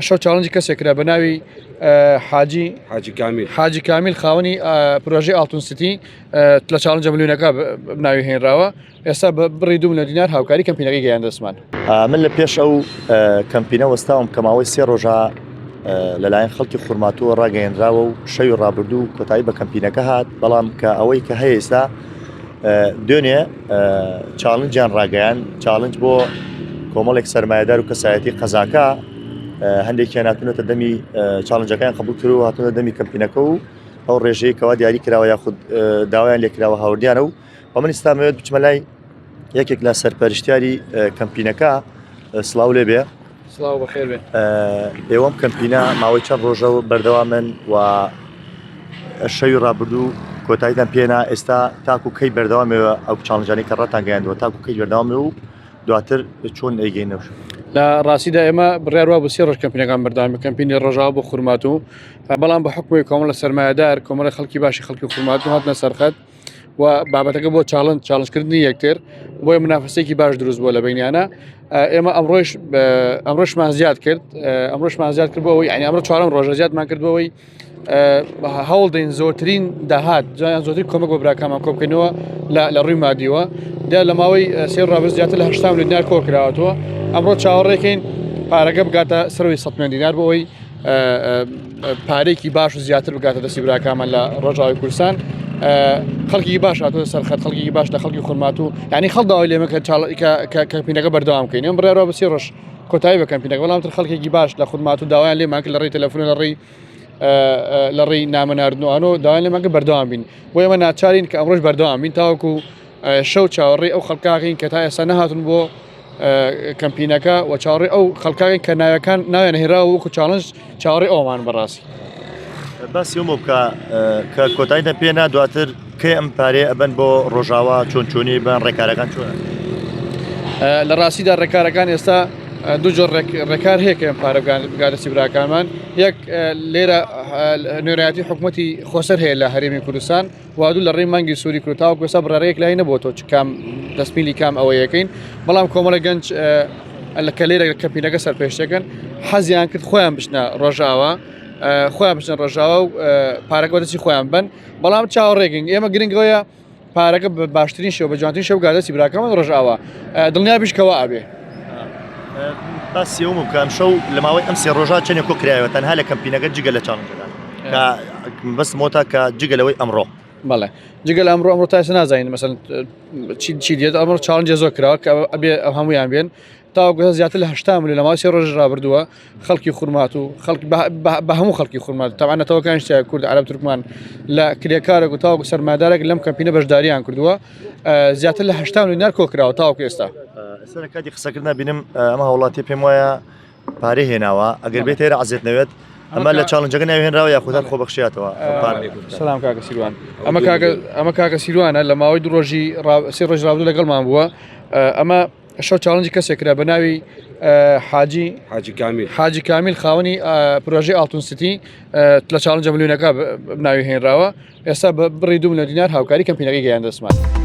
شەو challenge ی کەسێک کرا بە ناوی حاجی حاجی کامیل حاجی کامیل خاوەنی پرۆژەی ئاڵتون سیتی لە challenge ە ملیۆنەکە ناوی هێنراوە ئێستا بە بڕی 2 میلیۆن دینار هاوکاری کەمپینەکەی گەیان دەستمان. من لە پێش ئەو کەمپینە وەستاوم کە ماوەی سێ ڕۆژە لەلایەن خەڵکی خورماتووە ڕاگەیەنراوە و شەوی ڕابردوو کۆتایی بە کەمپینەکە هات بەڵام کە ئەوەی کە هەیە ئێستا دوێنێ challenge یان ڕاگەیان challenge بۆ کۆمەڵێک سەرمایەدار و کەسایەتی قەزاکە هەندێکیان هاتوونەتە دەمی challenge ەکان قبول کرد و هاتوونە دەمی کەمپینەکە و ئەو ڕێژەیە کەوا دیاری کراوە یاخود داوایان لێکراوە هاوردیانە و و من ئیستا مەوێت بچمە لای یەکێک لە سەرپەرشتیاری کەمپینەکە سڵاو لێ بێ سڵاو بەخێر بێن ئێوەم کەمپینە ماوەی چەند ڕۆژە و بەردەوامن و شەوی ڕابردوو کۆتاییتان پێنا ئێستا تاکو کەی بەردەوامەوە ئەو challenge انەی کە ڕەتان گەیاندووە تاکو کەی بەردەوامێ و دواتر چۆن ئەیگەینەوە لە ڕاستیدا ئێمە بڕیار وا بۆ سێ ڕۆژ کەمپینەکان بەردەوام کەمپینی ڕۆژاوا بۆ خورماتوو بەڵام بە حکومی کۆمەڵە سەرمایەدار کۆمەڵە خەڵکی باشی خەڵکی خورماتوو هاتنە سەرخەت و بابەتەکە بۆ challenge challenge کردنی یەکتر بۆیە منافسێکی باش دروست بووە لە بینیانە ئێمە ئەمڕۆش ئەمڕۆشمان زیاد کرد ئەمڕۆشمان زیاد کرد بۆ ئەوەی یعنی ئەمڕۆ چوارەم ڕۆژە زیادمان کرد بۆ ئەوەی هەوڵ دەین زۆرترین داهات جایان زۆرترین کۆمەک بۆ براکانمان کۆبکەینەوە لە ڕووی مادیوە دا لە ماوەی سێ ڕابرد زیاتر لە 80 میلیۆن دینار کۆکراوەتەوە ئەمڕۆ چاوەڕێکین پارەکە بگاتە سەروی 100 میلیۆن دینار بۆ ئەوەی پارێکی باش و زیاتر بگاتە دەستی براکانمان لە ڕۆژاوی کوردستان خەڵکی باش هاتووە سەر خەت خەڵکی باش لە خەڵکی خورماتوو یعنی خەڵ داوای لێمە کە کەمپینەکە بەردەوام بکەین ئەم بڕیارەوە بە سێ ڕۆژ کۆتایی بە کەمپینەکە بەڵام تر خەڵکێکی باش لە خورماتوو داوایان لێمان کرد لە ڕێی تەلەفۆن لە ڕێی لە ڕێی نامە ناردنەوەانەوە داوایان لێمان کرد بەردەوام بین بۆ ئێمە ناچارین کە ئەمڕۆش بەردەوام بین تاوەکو شەو چاوەڕێی ئەو خەڵکاکەین کە تا ئێستا نەهاتون بۆ کەمپینەکە و چاوەڕێی ئەو خەڵکاکەین کە ناوەکان ناویان هێراوە وەکو challenge چاوەڕێی ئەومان بەڕاستی. باسی ئەوە بکە کە کۆتاییتان پێ نا دواتر کەی ئەم پارەیە ئەبەن بۆ ڕۆژاوا چۆن چۆنی بەن ڕێکارەکان چۆنە؟ لە ڕاستیدا ڕێکارەکان ئێستا دوو جۆر ڕێکار هەیە کە ئەم پارە بگاتە دەستی براکانمان یەک لێرە نوێنەرایەتی حکوومەتی خۆسەر هەیە لە هەرێمی کوردستان وادو لە ڕێی مانگی سووری کرد تاوەکو ئێستا بڕیارەیەک لای نەبووەوە چ کام دەستمیلی کام ئەوە یەکەین بەڵام کۆمەڵە گەنج لە کە لێرە کەمپینەکە سەرپێشتەکەن حەزیان کرد خۆیان بچنە ڕۆژاوا خۆیان بچنە ڕۆژاوا و پارەکە بەدەستی خۆیان بن بەڵام چاوەڕێگەین ئێمە گرنگەوەیە پارەکە بە باشترین شێوە بە جوانترین شێوە گادەستی براکەمان ڕۆژاوا دڵنیا بیش کەوا ئەبێ. باسی ئەوم بکە ئەمشەو لە ماوەی ئەم سێ ڕۆژە چەندێک کۆ کرایەوە تەنها لە کەمپینەکە جگە لە challenge ەکان کە بەس مۆتا کە جگە لەوەی ئەمڕۆ بەڵێ جگە لە ئەمڕۆ ئەمڕۆ تا ئێستا نازانین مەسەن چی چی دێت ئەمڕۆ challenge زۆر کراوە کە ئەبێ هەمویان بێن تاوەکو ئێستا زیاتر لە 80 میلیۆن لە ماوەی سێ ڕۆژ ڕابردووە خەڵکی خورماتوو خەڵک بە هەموو خەڵکی خورماتوو تەبعەن نەتەوەکانیش تیا کورد عەرەب تورکمان لە کرێکارێک و تاوەکو سەرمایەدارێک لەم کەمپینە بەشداریان کردووە زیاتر لە 80 میلیۆن دینار کۆکراوە تاوەکو ئێستا. ئێستا لە کاتی قسەکردنا بینم ئەمە هاوڵاتی پێم وایە پارەی هێناوە ئەگەر بێت ئێرە عەزێت نەوێت ئەمە لە challenge ەکە ناوی هێنراوە یاخود هەر خۆبەخشیاتەوە سلام کاکە سیروان ئەمە کاکە ئەمە کاکە سیروانە لە ماوەی دو ڕۆژی سێ ڕۆژ ڕابردوو لەگەڵمان بووە ئەمە شەو challenge ی کەسێک کرا بە ناوی حاجی حاجی کامیل حاجی کامیل خاوەنی پرۆژەی ئاڵتون سیتی لە challenge ە ملیۆنەکە ناوی هێنراوە ئێستا بە بڕی 2 میلیۆن دینار هاوکاری کەمپینەکەی گەیاندە دەستمان.